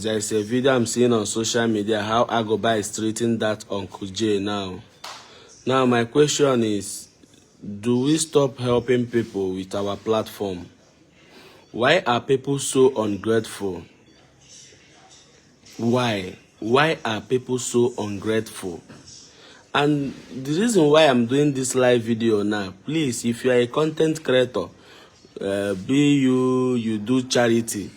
Because there is a video I'm seeing on social media how Agoba is treating that Uncle J now. Now, my question is, do we stop helping people with our platform? Why are people so ungrateful? Why? Why are people so ungrateful? And the reason why I'm doing this live video now, please, if you are a content creator, be you do charity.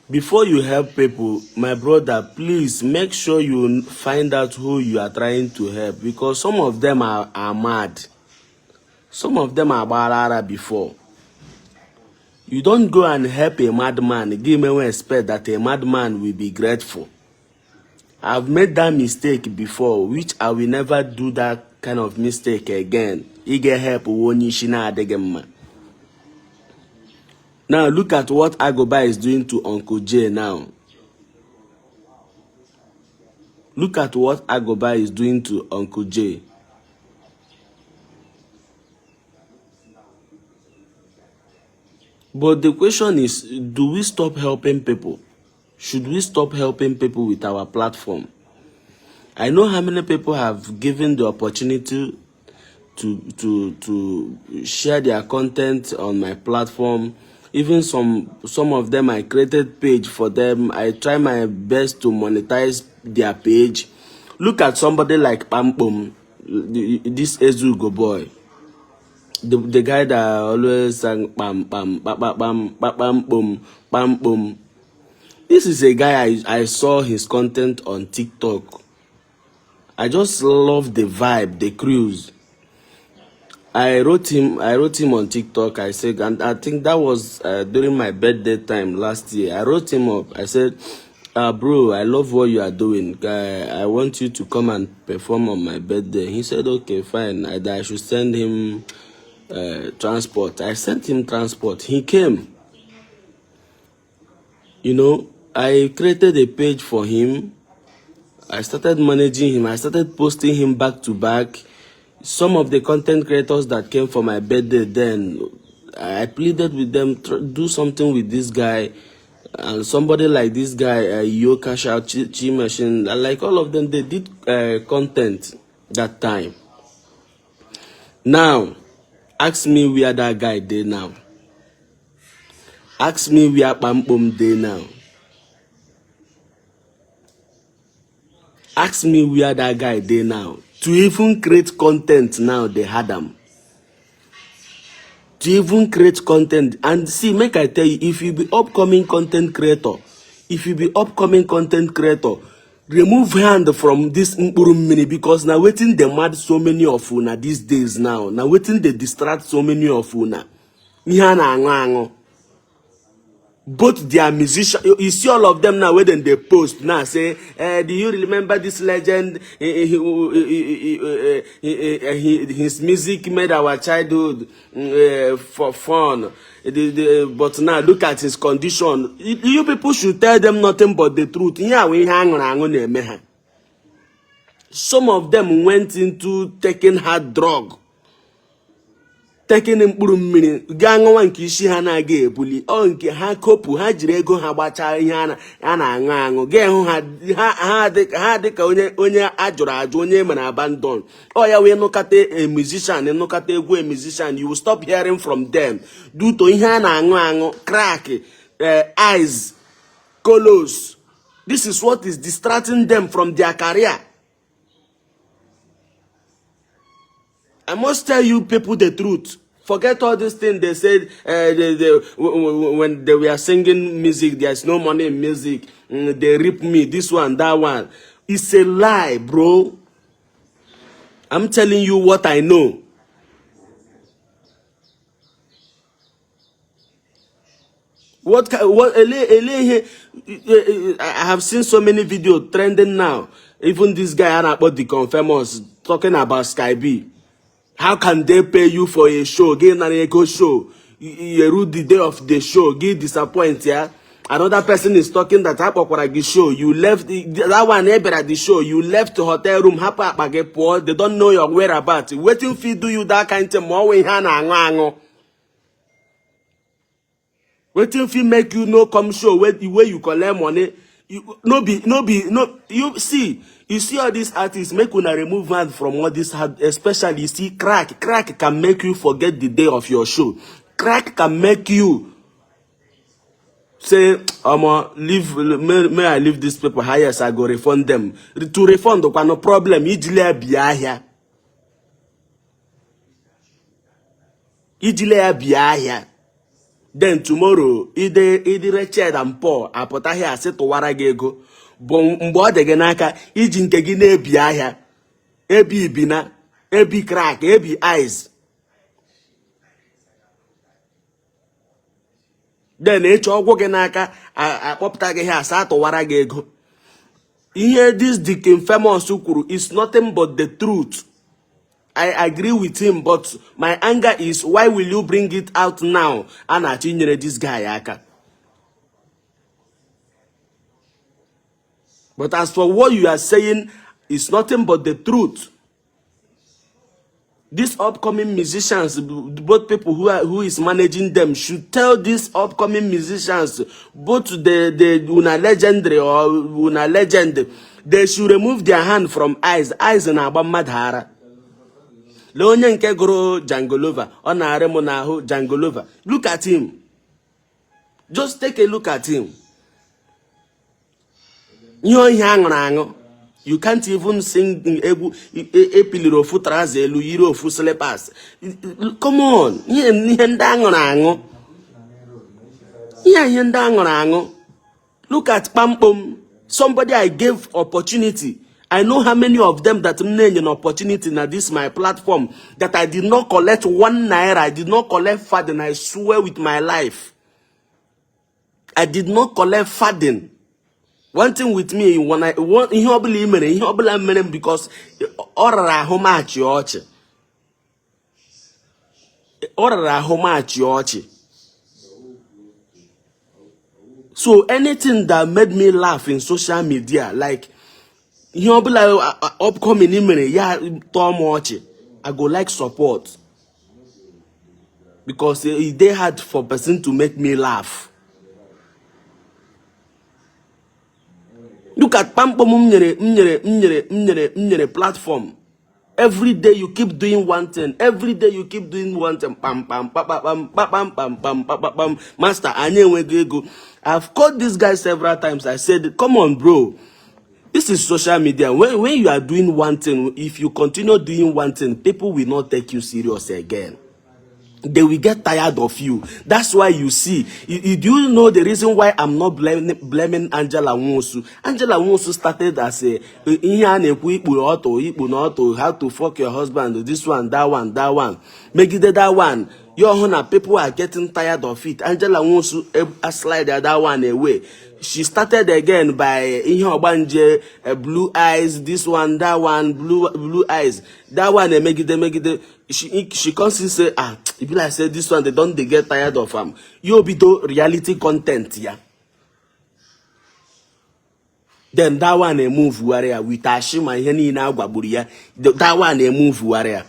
Before you help people, my brother, please make sure you find out who you are trying to help, because some of them are mad. Some of them are barara before. You don't go and help a madman. Give me one expect that a madman will be grateful. I've made that mistake before, which I will never do that kind of mistake again. Ị ga-help onye isi na-adịghị mma. Now look at what Agoba is doing to Uncle J now. Look at what Agoba is doing to Uncle J. But the question is, do we stop helping people? Should we stop helping people with our platform? I know how many people have given the opportunity to share their content on my platform. Even some of them, I created page for them. I try my best to monetize their page. Look at somebody like Pampum, this Ezugo boy, the guy that always sang pam pam pam pam pam pam pam pam pam. This is a guy I saw his content on TikTok. I just love the vibe, the cruise. I wrote him on TikTok. I said, and I think that was during my birthday time last year. I wrote him up. I said, bro, I love what you are doing. I want you to come and perform on my birthday. He said, okay, fine. I should send him transport. I sent him transport. He came. I created a page for him. I started managing him. I started posting him back to back. Some of the content creators that came for my birthday then, I pleaded with them, do something with this guy. And somebody like this guy, Yo Cash Out, Chi Machine, like all of them, they did content that time. Now, ask me where that guy dey now. Ask me where Pampum dey now. Ask me where that guy dey now. To even create content now, they had them. To even create content. And see, make I tell you, if you be upcoming content creator, if you be upcoming content creator, remove hand from this mkpuru mmiri, because now wetin dey mad so many of una these days now. Now wetin dey distract so many of una. Ihe a na-aṅụ aṅụ. Both their musicians, you see all of them now when they post now say, do you remember this legend? His music made our childhood for fun. But now look at his condition. You people should tell them nothing but the truth. Some of them went into taking hard drug. Taking mkpụrụ mmiri gaa ṅụwa nke isi ha na-aga ebuli ọ nke ha kopụ ha jiri ego ha gbachaa ihe a na-aṅụ aṅụ gaa hụ ha dị ka onye ajụrụ ajụ onye mere abandon ọ ya wee nụkata a musician nụkata egwu a musician, you will stop hearing from them due to ihe a na-aṅụ aṅụ, crack, eyes, colos. This is what is distracting them from their career. I must tell you people the truth. Forget all this thing they said when they were singing music, there's no money in music. They rip me, this one, that one. It's a lie, bro. I'm telling you what I know. What, I have seen so many videos trending now. Even this guy about the Confirmers talking about Sky B. How can they pay you for a show? Get an echo show. You the day of the show. Get disappoint, yeah. Another person is talking that the show. You left that one at the show. You left the hotel room. They don't know your whereabouts. Waiting for do you that kind of more. Waiting for make you no come show where the way you collect money. No be, no be, no. You see, you see all these artists, make una remove hand from all this hard, especially you see crack. Crack can make you forget the day of your show. Crack can make you say, omo, leave, may I leave these people, highest I go refund them. To refund kwa no problem, ijile ya bịa ahịa. Ijile ya bịa ahịa. Then tomorrow, ide ịdị wretched and poor, apụtaghị asị tụwara gị ego. Bụ mgbe ọ dị gị n'aka iji nke gị na-ebi ahịa, ebi ibina, ebi crack, ebi ice. Then ịchọ ọgwụ gị n'aka akpọpụta gị ha asị atụwara gị ego. Ihe this Deacon Famous kwuru is nothing but the truth. I agree with him, but my anger is, why will you bring it out now? A na-achọ inyere this guy aka. But as for what you are saying, is nothing but the truth. These upcoming musicians, both people who is managing them, should tell these upcoming musicians, both the una legendary or una legend, they should remove their hand from eyes. Eyes na-agba mmadụ ara. Lee onye nke gụrụ Jangolova, ọ na-arị m n'ahụ Jangolova. Look at him. Just take a look at him. Ihe ohi aṅụrụ aṅụ. You can't even sing egwu epiliri ofu trouser elu yiri ofu slippers. Come on. Ihe ndị aṅụrụ aṅụ. Ihe ndị aṅụrụ aṅụ. Look at Kpamkpom. Somebody I gave opportunity. I know how many of them that m na-enye an opportunity na this my platform that I did not collect 1 naira. I did not collect farthing. I swear with my life. I did not collect farthing. One thing with me, when I one ihe ọbụla i mere, ihe ọbụla mere m, because ọ rara ahụ m achị ọchị. Ọ rara ahụ m achị ọchị. So anything that made me laugh in social media, like ihe ọbụla upcoming mere ya tọọ m ọchị, I go like support. Because it dey hard for person to make me laugh. Look at Kpamkpom m nyere, m nyere, m nyere, m nyere, m nyere platform. Every day you keep doing one thing. Every day you keep doing one thing. Pam pam pa pa pam pa pam pam pam pa pa pam. Master, anyị enweghị ego. I've called this guy several times. I said, come on, bro. This is social media. When you are doing one thing, if you continue doing one thing, people will not take you serious again. They will get tired of you. That's why you see. Do you know the reason why I'm not blaming Angela Nwosu? Angela Nwosu started as a ihe a na-ekwu ikpu ọtọ, ikpu na ọtọ, how to fuck your husband, this one, that one, that one. Megide that one. You hụ na people are getting tired of it. Angela Nwosu slide that one away. She started again by ihe ọgbanje, blue eyes, this one, that one, blue eyes. That one emegide, megide. She constantly say, it be like say this one, they don't they get tired of am. You bido reality content, ya. Then that one a move warrior with Ashima ihe niile agwagburu ya. That one a move warrior.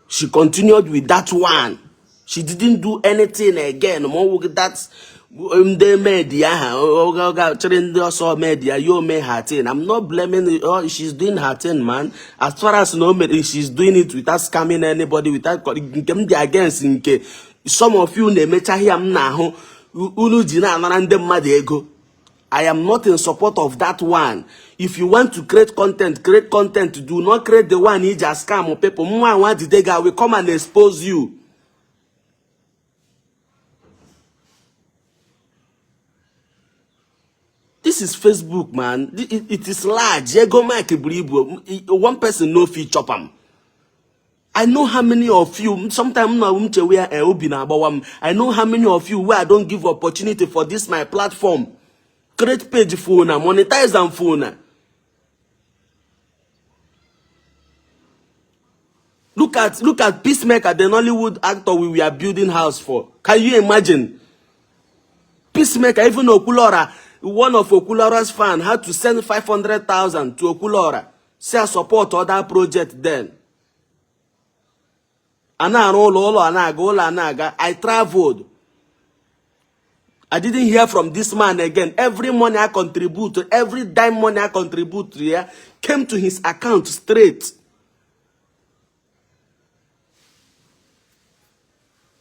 She continued with that one. She didn't do anything again. More with that ndị media ha, oga chere ndị ọsọ media, yo mee her thing. I'm not blaming her. She's doing her thing, man. As far as no, she's doing it without scamming anybody, without nke m dị against nke some of you na-emechaghị ya m n'ahụ unu ji na-anara ndị mmadụ ego. I am not in support of that one. If you want to create content, create content. Do not create the one iji scam people. Nwa nwa dide ga will come and expose you. This is Facebook, man. It is large. Ego mic buru ibu. One person no fit chop am. I know how many of you, sometimes na m chewe ya, obi na-agbawa m. I know how many of you where I don't give opportunity for this my platform. Create page for una, monetize am for una. Look at Peacemaker, the Nollywood actor we are building house for. Can you imagine? Peacemaker, even Okwuluora, one of Okwuluora's fan had to send 500,000 to Okwuluora. Say I support other project then. Ana arụ ụlọ, ụlọ anaga, ụlọ anaga. I traveled. I didn't hear from this man again. Every money I contribute, every dime money I contribute ya came to his account straight.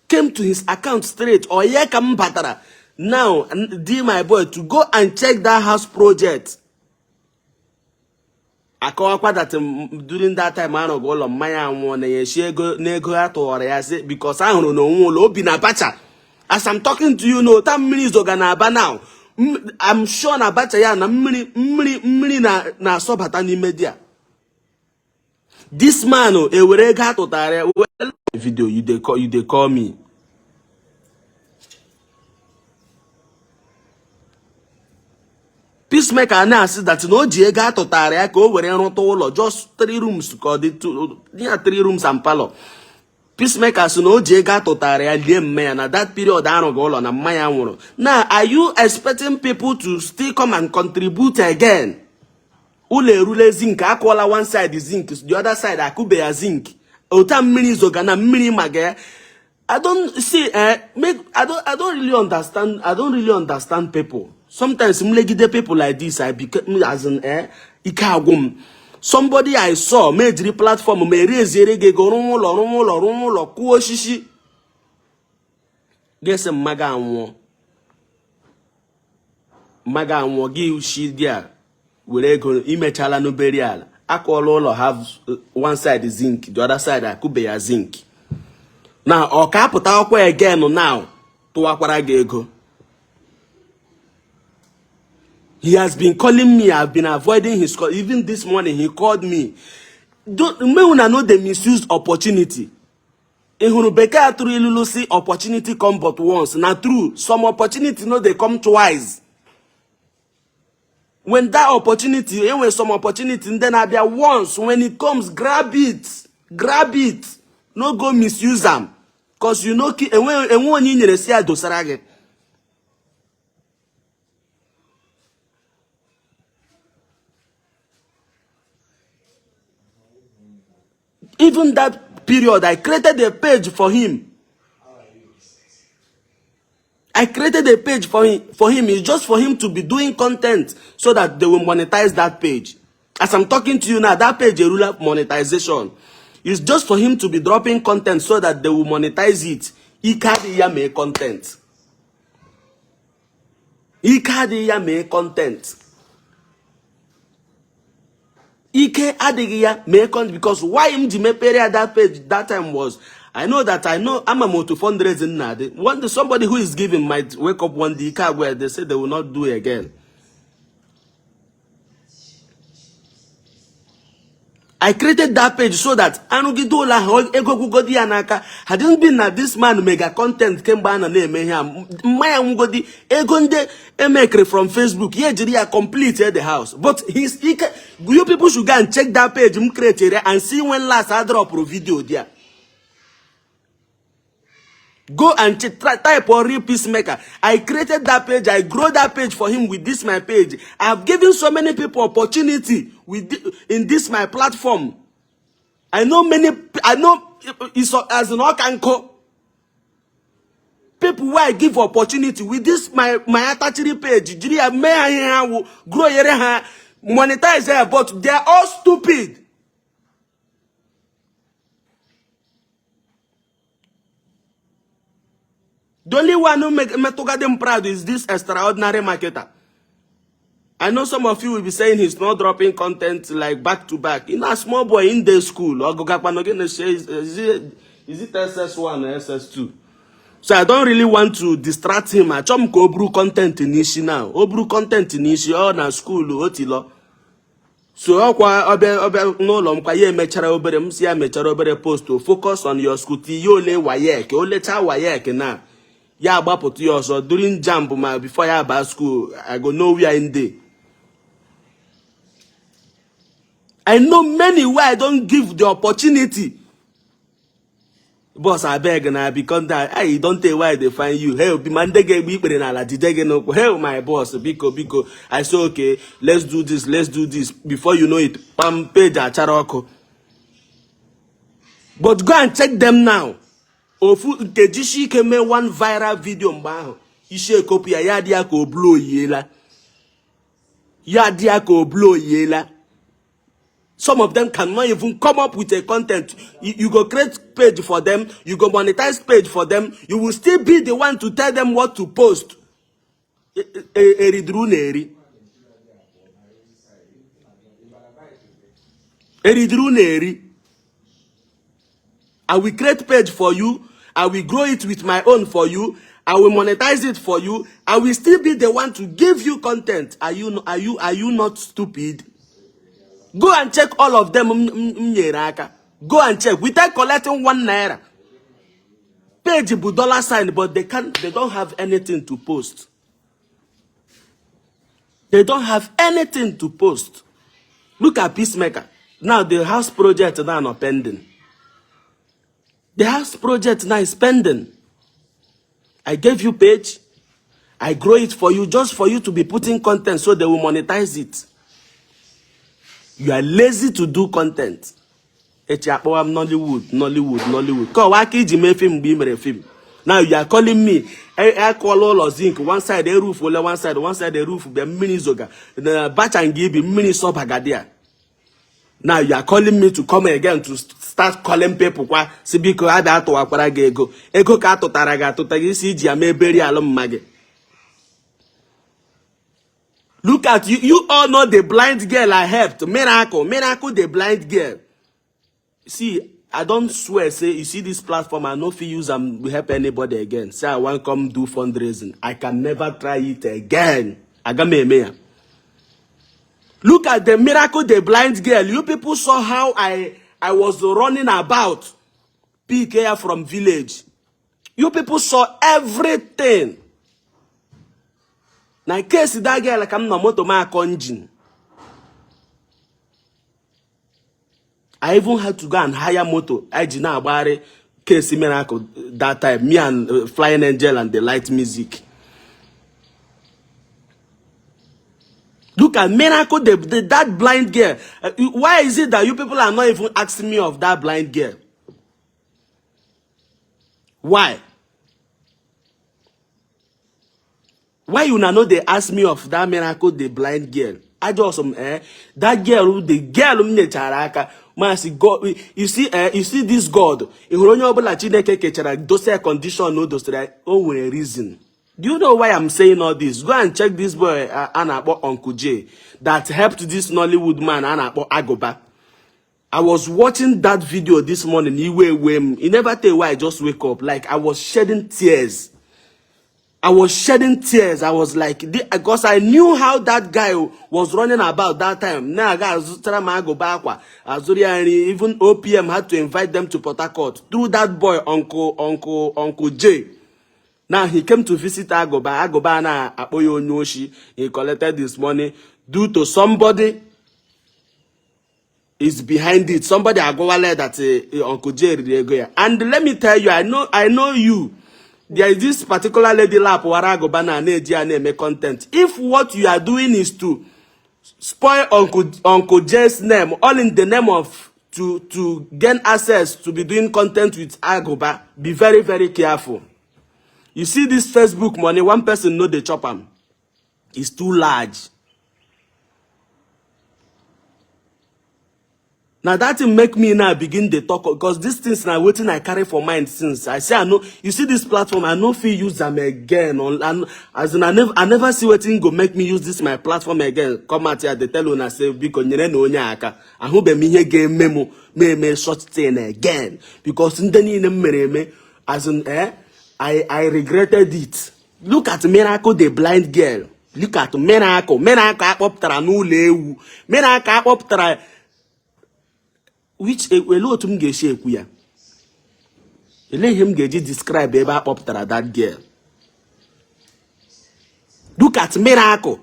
Came to his account straight. Ọ ya ka m batara now di my boy to go and check that house project. Akọwakwa that during that time arụghị ụlọ mma ya anwụọ na ya eshi ego n'ego a tụwara ya sị because a hụrụ na onwe ụlọ obi na Abacha. As I'm talking to you now, ta mmiri zoga na Aba now. I'm sure na Abacha ya na mmiri mmiri mmiri na-asọbata n'ime di ya. This man ewere ego a tụtara ya video you dey call me. Peacemaker na-asị that na o ji ego a tụtara ya ka o were rụta ụlọ just three rooms ka ọ dị ya three rooms and parlour. Peacemaker sị na o ji ego a tụtara ya lie mma ya na that period arụghị ụlọ na mma ya nwụrụ. Now are you expecting people to still come and contribute again? Ụlọ erule zinc akụọla one side zinc, the other side akụbe ya zinc. Ota mmiri zoga na mmiri maga ya. I don't see make I don't really understand. I don't really understand people. Sometimes m legide people like this, I become as in ike agwụ m. Somebody I saw ma ejiri platform ma ereziere gị ego rụọ ụlọ rụọ ụlọ rụọ ụlọ kụọ osisi ga-esi mma gị anwụọ mma gị anwụọ gị shi dị a were ego imechala n'obere ala akụọla ụlọ have one side zinc, the other side akụbe ya zinc. Na ọ ka apụta akwụkwọ again now tụwakwara gị ego. He has been calling me. I've been avoiding his call. Even this morning he called me. Make una no dey misuse opportunity. Ị hụrụ bekee atụrụ ilulu si opportunity come but once. Na true, some opportunity no dey come twice. When that opportunity, enwere some opportunity ndị na-abịa once, when it comes, grab it, grab it, no go misuse am, cause you know enwe enwe onye i nyere si ya dosara gị. Even that period, I created a page for him. I created a page for him. For him, it's just for him to be doing content so that they will monetize that page. As I'm talking to you now, that page erula monetization. It's just for him to be dropping content so that they will monetize it. Ike adịghị ya mee content. Ike adịghị ya mee content. Ike adịghị ya mee content because why m ji mepere ya that page that time was I know that I know ama m otu fundraising na-adị. One day somebody who is giving might wake up one day ike agwa ya, they say they will not do again. I created that page so that arụgide ụlọ ahụ ego gwugodi ya n'aka. Hadn't been na this man mega content kemgbe a nọ na-eme ihe a mma ya nwugodi ego ndị emekere from Facebook ya ejiri ya complete the house. But his ike, you people should go and check that page m created and see when last I dropụrụ video there. Go and check, type on Real Peacemaker. I created that page. I grow that page for him with this my page. I've given so many people opportunity with in this my platform. I know many. I know it's as an ọkanko. People where I give opportunity with this my attachiri page. Jiri ya mee ha ihe ha wụ, grow yere ha, monetize ya, but they are all stupid. The only one who make metụgadi m proud is this extraordinary marketer. I know some of you will be saying he's not dropping content like back to back. You know, a small boy in the school. Is it SS1 or SS2? So I don't really want to distract him. Achọ m ka o buru content n'isi now. O buru content n'isi ọ na school otilo. So ọkwa ọbịa ọbịa n'ụlọ m kwa ya emechara obere m si ya mechara obere post o focus on your school tinye ole WAEC o lechaa WAEC na ya agbapụta ya ọzọ during JAMB ma before ya baa school. I go know where in dey. I know many where I don't give the opportunity. Boss, abeg na because that I don tell why they find you. Hey, obi ma ndị ga-egbu ikpere n'ala jide gị n'ụkwụ. Hey, my boss, biko biko. I say okay, let's do this, let's do this. Before you know it, pam page achara ọkụ. But go and check them now. Ofu nke jishi ike mee one viral video mgbe ahụ. Isi ekopụ ya, ya dị ya ka obulu oyiela, ya dị ya ka obulu oyiela. Some of them cannot even come up with a content. You go create page for them, you go monetize page for them, you will still be the one to tell them what to post. Eriduru na eri, eriduru na eri. I will create page for you, I will grow it with my own for you, I will monetize it for you, I will still be the one to give you content. Are you not stupid? Go and check all of them m nyere aka. Go and check without collecting ₦1. Page bụ dollar sign, but they can't, they don't have anything to post. They don't have anything to post. Look at Peacemaker now. The house project now nọ pending. The house project now is pending. I gave you page, I grow it for you, just for you to be putting content so they will monetize it. You are lazy to do content. Echi akpọwa m Nollywood, Nollywood, Nollywood. Ka ọwa aka iji mee film mgbe ị mere film. Now you are calling me. Akụọla ụlọ zinc one side, eroof ole one side, one side eroof bịa mmiri zoga na bacha nga ibi mmiri sọbagadia. Now you are calling me to come again to start calling people kwa si biko abịa atụwakwara gị ego. Ego ka atụtara gị atụta gị isi iji ya mee beri alụ mma gị. Look at you. You all know the blind girl I helped. Miracle, Miracle, the blind girl. See, I don swear say, you see this platform, I no fit use am help anybody again. Say I wan come do fundraising, I can never try it again. Aga m eme ya. Look at the Miracle, the blind girl. You people saw how I was running about, pick her from village. You people saw everything. Na case that girl ka m nọ moto m akọ engine. I even had to go and hire moto iji na-agbagharị case Miracle that time, me and Flying Angel and the Light Music. Look at Miracle, that blind girl. Why is it that you people are not even asking me of that blind girl? Why? Why you now know they ask me of that Miracle, the blind girl? I just that girl, the girl m nyechara aka masị God. You see, you see this God. Ị hụrụ onye ọbụla Chineke kechara dose condition o dosere, o nwere reason. Do you know why I'm saying all this? Go and check this boy a na-akpọ Uncle J that helped this Nollywood man a na-akpọ Agoba. I was watching that video this morning. Iwe ewe m. E never tell why I just wake up. Like, I was shedding tears. I was shedding tears. I was like, because I knew how that guy was running about that time. Na-aga azụtara m Agụba akwa, azụrụ ya nri. Even OPM had to invite them to Port Harcourt through that boy, Uncle J. Now he came to visit Agoba. Agoba na-akpọ ya onye oshi. He collected this money due to somebody is behind it. Somebody agwawala that Uncle J riri ego ya. And let me tell you, I know you. There is this particular lady lap wara Agoba na na-eji ya na-eme content. If what you are doing is to spoil Uncle J's name, all in the name of to gain access to be doing content with Agoba, be very, very careful. You see this Facebook money, one person no dey chop am. It's too large. Na that thing make me now begin dey talk, because these things na wetin I carry for mind since. I say I no, you see this platform, I no fit use am again. On, as in, I never see wetin go make me use this my platform again. Come out here dey tell una say biko nyere na onye aka. Ahụbeghị m ihe ga-eme m ma eme such thing again, because ndị niile m mere eme, as in, I regretted it. Look at Miracle, the blind girl. Look at Miracle. Miracle akpọpụtara n'ụlọ ewu. Miracle akpọpụtara which ele otu m ga-esi ekwu ya, ele ihe m ga-eji describe ebe a kpọpụtara that girl. Look at Miracle.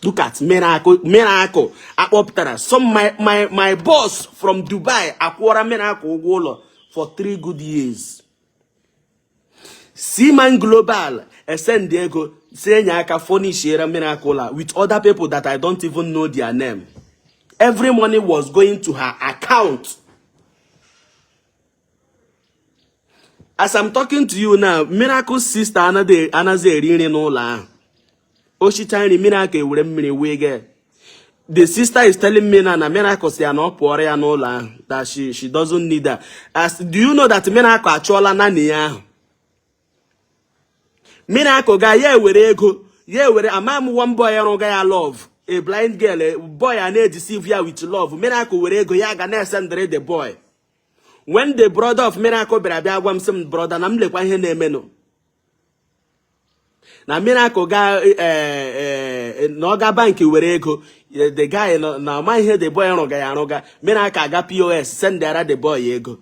Look at Miracle. Miracle akpọpụtara some my boss from Dubai akwụọra Miracle ụgwọ ụlọ for 3 good years. Seaman Global esend ego si enye aka furnishiere Miracle ụlọ with other people that I don't even know their name. Every money was going to her account. As I'm talking to you now, Miracle sister anaghị eri nri n'ụlọ ahụ. O shicha nri, Miracle ewere mmiri wee gee. The sister is telling me now na Miracle si ya na ọ pụọrọ ya n'ụlọ ahụ, that she doesn't need her. As do you know that Miracle achụọla nanny ya ahụ? Miracle ga ya ewere ego ya ewere ama m one boy rụga ya love, a blind girl, a boy a na-edeceive ya with love. Miracle were ego ya ga na-esendịrị the boy. When the brother of Miracle bịara bịa gwa m, sị m, "Brother, na m lekwa ihe na-emenụ na Miracle ga na ọ ga bank were ego the guy na ọma ihe the boy rụga ya arụga." Miracle aga POS sendara the boy ego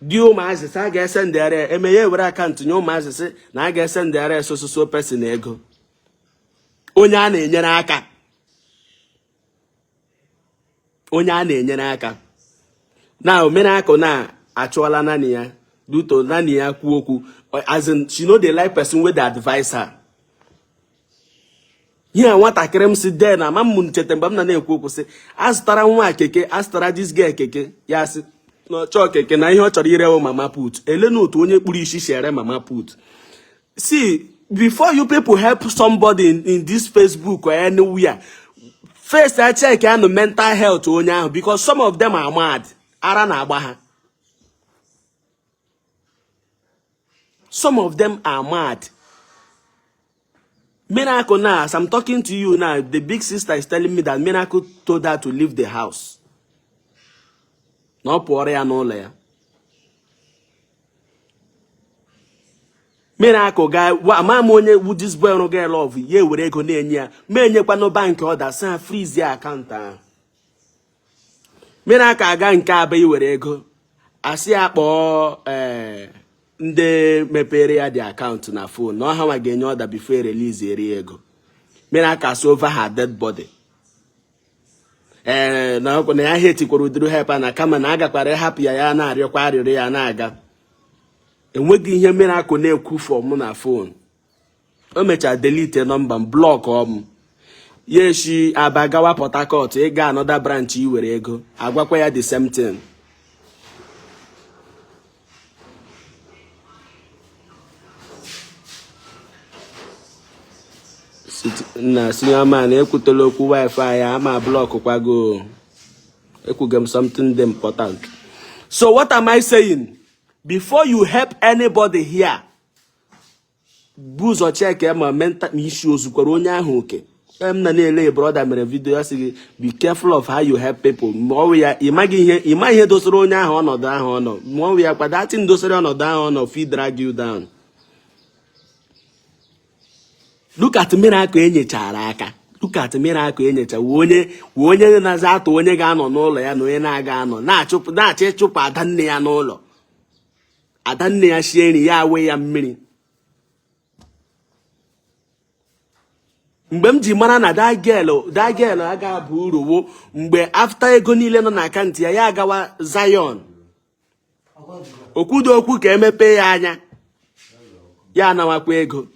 di ụmụazị sị a ga-esendara ya eme ya ewere account nye ụmụazị sị na a ga-esendara ya so so so person ego. Onye a na-enyere aka, onye a na-enyere aka na Miracle na achụọla nanny ya due to nanny ya kwuo okwu, as in she no dey like person wey dey advise her. Ihe nwatakịrị m si dee na ama m ncheta mgbe m na na-ekwu okwu sị azụtara nwa keke, azụtara this girl keke, ya sị na ọ chọọ keke na ihe ọ chọrọ irewo mama put. Ele na otu onye kpuru isi si ere mama put. See, before you people help somebody in this Facebook or anywhere, first I check anụ mental health onye ahụ, because some of them are mad. Ara na-agba ha. Some of them are mad. Miracle now, as I'm talking to you now, the big sister is telling me that Miracle told her to leave the house, na ọ pụọrọ ya n'ụlọ ya. Miracle ga ama m onye wu this boy rụga love, ya ewere ego na-enye ya ma enyekwanụ bank order sị ha freeze ya account ahụ. Miracle aga nke Aba iwere ego, asị ya kpọọ ee ndị mepere ya dị account na phone na ọha nwa ga-enye order before release eri ego. Miracle asị over her dead body ee na ọkụ na ya ha etikwara ụdịrị help na kama na agakwara ịhapụ ya, ya na-arịọkwa arịrịọ ya na-aga. Enweghị ihe Miracle na-ekwu for mụ na phone. O mechara delete number m, block m. Ya eshi Aba gawa Port Harcourt ịga another branch iwere ego, agwakwa ya the same thing. Na senior man ekwutela okwu wifi ya ama block kwago. Ekwugo m something dị important. So what am I saying? Before you help anybody here, bu ụzọ check ma mental ma isi ozukwara onye ahụ oke. M na na-ele brother mere video ya sị gị, "Be careful of how you help people." Ma ọ wụ ya ịmaghị ihe, ịma ihe dosara onye ahụ ọnọdụ ahụ ọ nọ. Ma ọ wụ ya kwado atin dosara ọnọdụ ahụ ọ nọ fit drag you down. Look at Miracle enyechara aka. Look at Miracle enyecha wee onye wee onye na-aza atụ onye ga-anọ n'ụlọ ya na onye na-aga anọ na-achụpụ na-achọ ịchụpụ adanne ya n'ụlọ. Adanne ya shie nri, ya awe ya mmiri. Mgbe m ji mara na that girl aga aba uru wo mgbe after ego niile nọ na account ya, ya agawa Zion okwudo okwu ka emepee ya anya, ya anawakwa ego.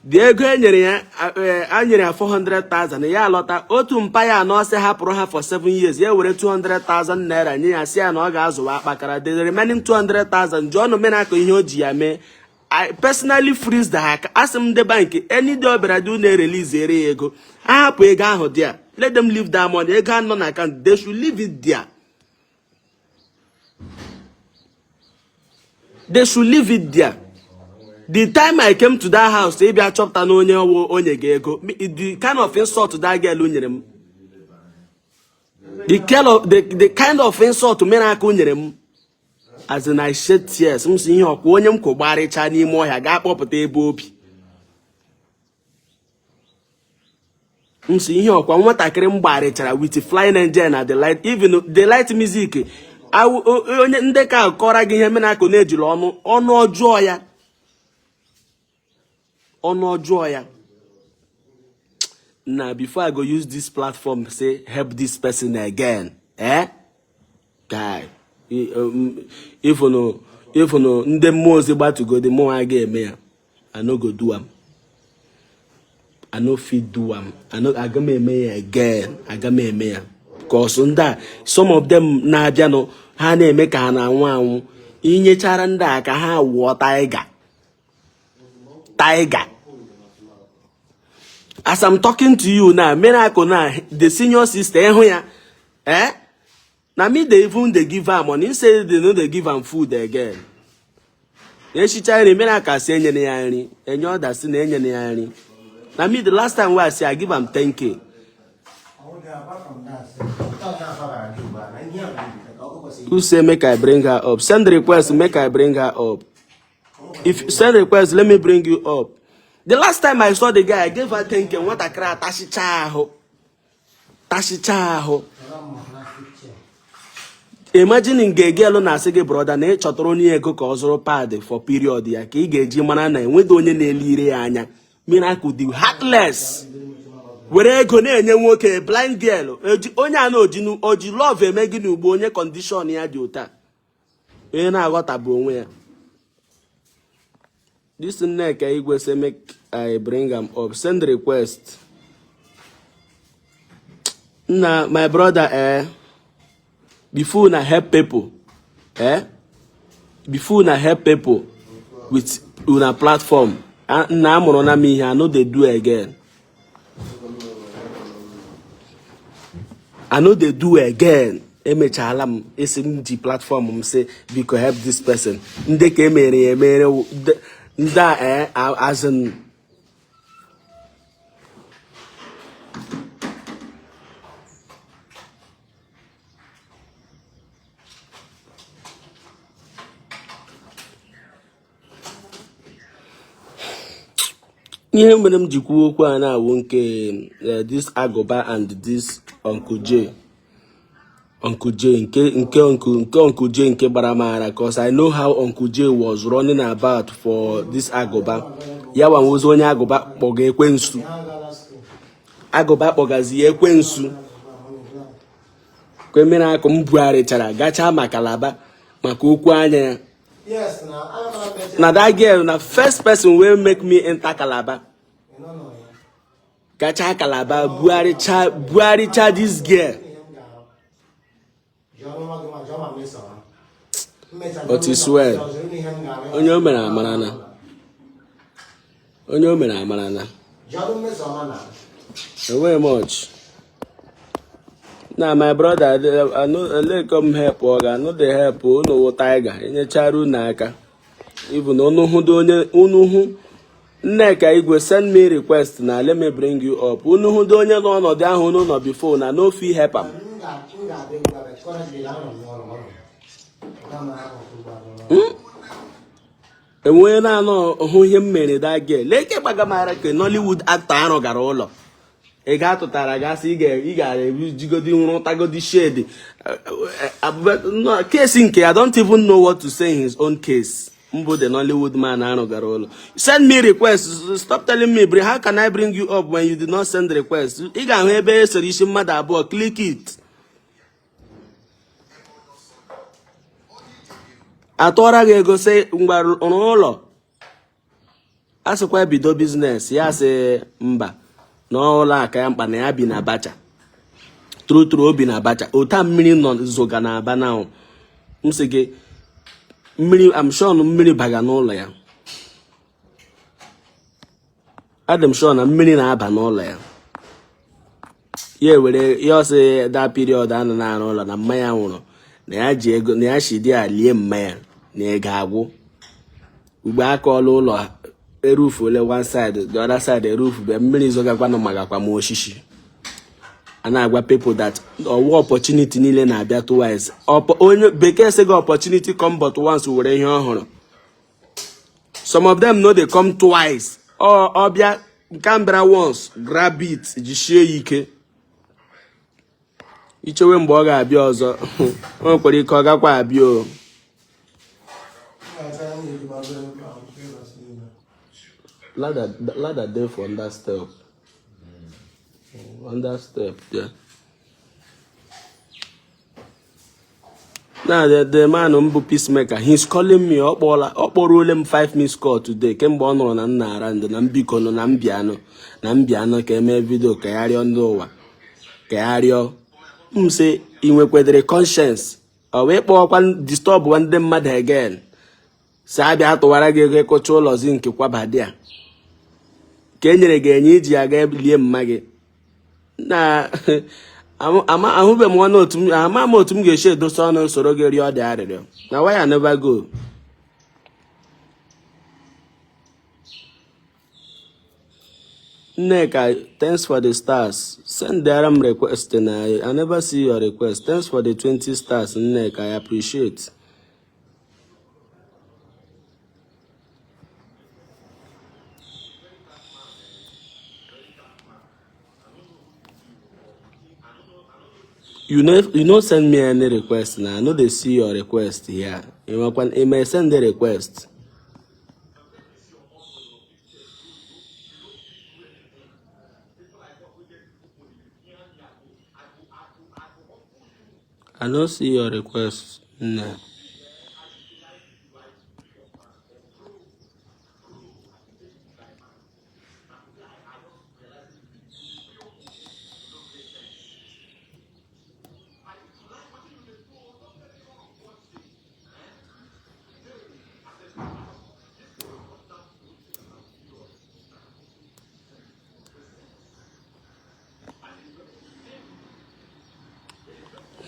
Dị ego e nyere ya, a nyere ya 400,000, ya alọta otu mpa ya anọ sị hapụrụ ha for 7 years, ya were 200,000 naira nye ya, sị ya na ọ ga-azụwa akpakara. The remaining 200,000, jụọ Miracle ihe o ji ya mee. I personally freeze the aka. Asị m ndị bank, any day ọ bịara dị unu erelease ere ya ego, ahapụ ego ahụ there. Let them leave that money. Ego anọ na account, they should leave it there. They should leave it there. The time I came to that house ịbịa chọpụta na onye ọwụ onye ga ego, the kind of insult that girl nyere m, the kind of insult Miracle nyere m, as in I shed tears. M si ihe ọkwa onye m kwụgbarịcha n'ime ọhịa gaa kpọpụta ebe obi. M si ihe ọkwa nwatakịrị m gbarịchara with Flying Angel na the light, even the light music. Onye ndị ka kọrọ gị ihe Miracle na-ejiri ọnụ ọnụ ọjọọ ya, ọnụ ọjọọ ya na before I go use this platform say help this person again, eh guy, even ndị mmụọ ozi gbatugodi mụ a ga-eme ya, I no go do am. I no fit do am. I no, aga m eme ya again. Aga m eme ya. Cause ndị a, some of them na-abịanụ, ha na-eme ka ha na-anwụ anwụ. Inyechara ndị a ka ha wụọ tiger tiger. As I'm talking to you now, Miracle na the senior sister, ịhụ ya, eh, na me dey even dey give am money. Say they no dey give am food again. Echicha nri, Miracle si enyere ya nri, enye ọda si na enyere ya nri. Na me, the last time wey I see, I give am 10K. Who say make I bring her up? Send request, make I bring her up. If you send request, let me bring you up. The last time I saw the guy, I gave her 10K. Nwatakịrị atashicha ahụ, tashicha ahụ. Imagine nke girl na-asị gị, brother, na ị chọtara onye ego ka ọ zụrụ pad for period ya, ka ị ga-eji mara na enweghị onye na-ele ire ya anya. Miracle dị heartless, were ego na-enye nwoke blind girl. Onye a na oji love eme gị n'ugbo, onye condition ya dị ụta, onye na-aghọtabụ onwe ya. This Nneka Igwe say make I bring am up. Send request. Nna, my brother, eh, before una help people, eh, before una help people with una platform, nna, amụrụ na m ihe, I no dey do again. I no dey do again. Emechaala m esi m ji platform m sị biko help this person. Ndị ka emere ya emere, ndị a, eh, as in ihe mere m ji kwuo okwu a na-awụ nke this Agụba and this Uncle J, Uncle J nke Uncle J nke gbara m ara, cause I know how Uncle J was running about for this Agụba. Ya nwanwozi onye Agụba kpọga ekwensu, Agụba kpọgazi ya ekwensu. Kwe mere akụ m bugharịchara gachaa ma Calabar maka okwu anya ya. Na that girl na first person wey make me enter Calabar, gachaa Calabar, bugharịcha bugharịcha this girl. But it's well. Onye o mere amara na onye o mere amara na enweghị much. Na my brother, I no ele come help oga, no dey help unu wụ tiger. Enyechara unu aka, even unu hụ onye unu hụ. Nneka Igwe, send me request na let me bring you up. Unu hụdo onye nọ ọnọdụ ahụ unu nọ before na no fit help am. Enwe onye na-anọ hụ ihe m mere that girl. Leke gbagamara ka Nollywood actor arụ gara ụlọ ị ga-atụtara gasị, ị gara ejigodi nrụtagodi shade case nke. I don't even know what to say in his own case. Mbụ the Nollywood man arụ gara ụlọ. Send me request. Stop telling me bring. How can I bring you up when you did not send request? Ị ga-ahụ ebe e sere isi mmadụ abụọ, click it. Atụọra gị ego sị ngwa rụọ ụlọ, a sịkwa bido business, ya sị mba, na ụlọ aka ya mkpa, na ya bi na Abacha. True true, obi na Abacha ụta mmiri nọ zoga na aba na m sị gị mmiri. I'm sure na mmiri baga n'ụlọ ya. Adị m sure na mmiri na-aba n'ụlọ ya. Ya ewere ya ọsị that period a nọ na-arụ ụlọ na mmanya nwụrụ, na ya ji ego na ya shi dị ya lie mmanya na ego agwụ. Ugbo akọọla ụlọ, erufuole one side, the other side erufu be mmiri zogakwanụ magakwa ma osisi. A na-agwa people that ọwụ opportunity niile na-abịa twice. Onye bekee sị gị opportunity come but once, were ihe ọhụrụ. Some of them no dey come twice. Ọ ọbịa nke a bịara once, grab it, jisie ya ike. Ichewe mgbe ọ ga-abịa ọzọ, o nwekwara ike ọ gakwa abịa o. Ladder, ladder dey for under step, under step there. Now the man mbụ peacemaker, he's calling me. Ọ kpọọla, ọ kpọruole m 5 missed call today kemgbe ọ nụrụ na m na-ara ndụ na mbiko nọ na mbianụ na mbianụ ka emee video ka ya rịọ ndị ụwa, ka ya rịọ. M sị ị nwekwedịrị conscience ọ wee kpọọkwa disturb ndị mmadụ again sị abịa tụwara gị ego ịkụcha ụlọ zinc kwaba there ka e nyere gị enye iji aga lie mma gị na ahụbeghị m ọnụ otu m ama m otu m ga-esi edosa ọnụ soro gị rịọ dị arịrịọ na why I never go. Nneka, thanks for the stars. Send m request na I never see your request. Thanks for the 20 stars, Nneka. I appreciate. You no send me any request na I no dey see your request here. You may send the request. I no see your request, nne.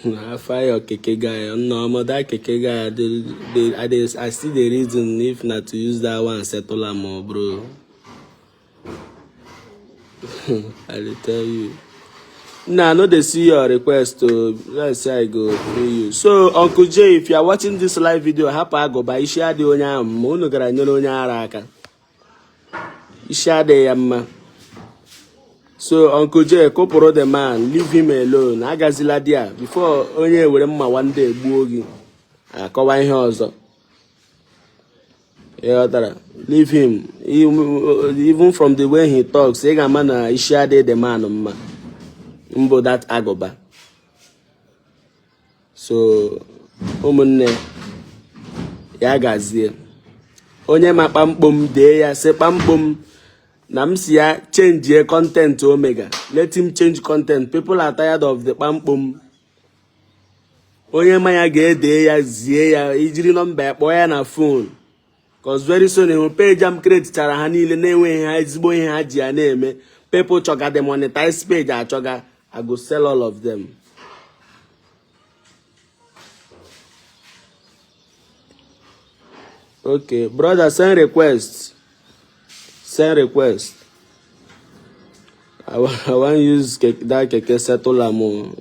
I fire keke guy. No, omo, that keke guy, I see the reason if not to use that one settle am o, bro. I dey tell you. Nah, I no dey see your request o. Let's say I go free you. So, Uncle Jay, if you are watching this live video, hapụ agụba isi adịghị onye ahụ mma. Unu gara nyere onye ara aka. Isi adịghị ya mma. So, Uncle Jay, kụpụrụ the man, leave him alone. Agazila there before onye ewere mma one day gbuo gị. Akọwa ihe ọzọ. Ịghọtara? Leave him. Even from the way he talks, ị ga-ama na isi adịghị the man mma. Mbụ that agụba. So, ụmụnne ya gazie. Onye ma kpamkpom dee ya sị kpamkpom na m si ya change content omega. Let him change content. People are tired of the kpamkpom. Onye ma ya ga-ede ya zie ya ijiri nọmba ya kpọọ ya na phone. Cause very soon ịhụ page am create ha niile na-enweghị ha ezigbo ihe ha ji ya na-eme. People chọga the monetize page achọga. I go sell all of them. Okay, brother, send request. Send request. I wan use that keke settle am o.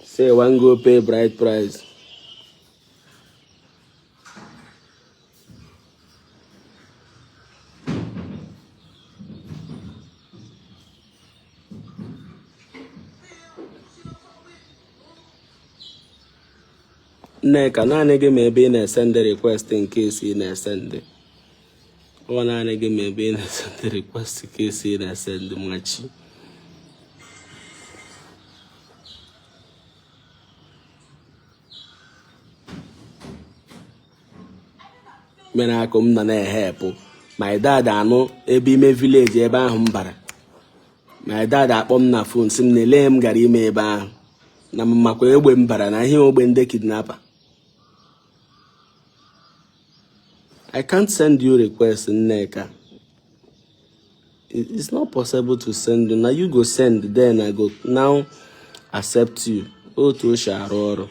Say I wan go pay bride price. Nneka, naanị gị ma ebe ị na-esend request nke esi ị na-esend. Ọ naanị gị ma ebe ị na-esend request nke esi ị na-esend machi. Mere akụ m nọ na-ehepụ my dad anụ ebe ime village ebe ahụ m bara. My dad akpọ m na phone sị m na elee m gara ime ebe ahụ na m makwa egbe m bara na ihe ogbe ndị kidnapper. I can't send you request, Nneka. It's not possible to send you. Now you go send, then I go now accept you. Otu o si arụ ọrụ.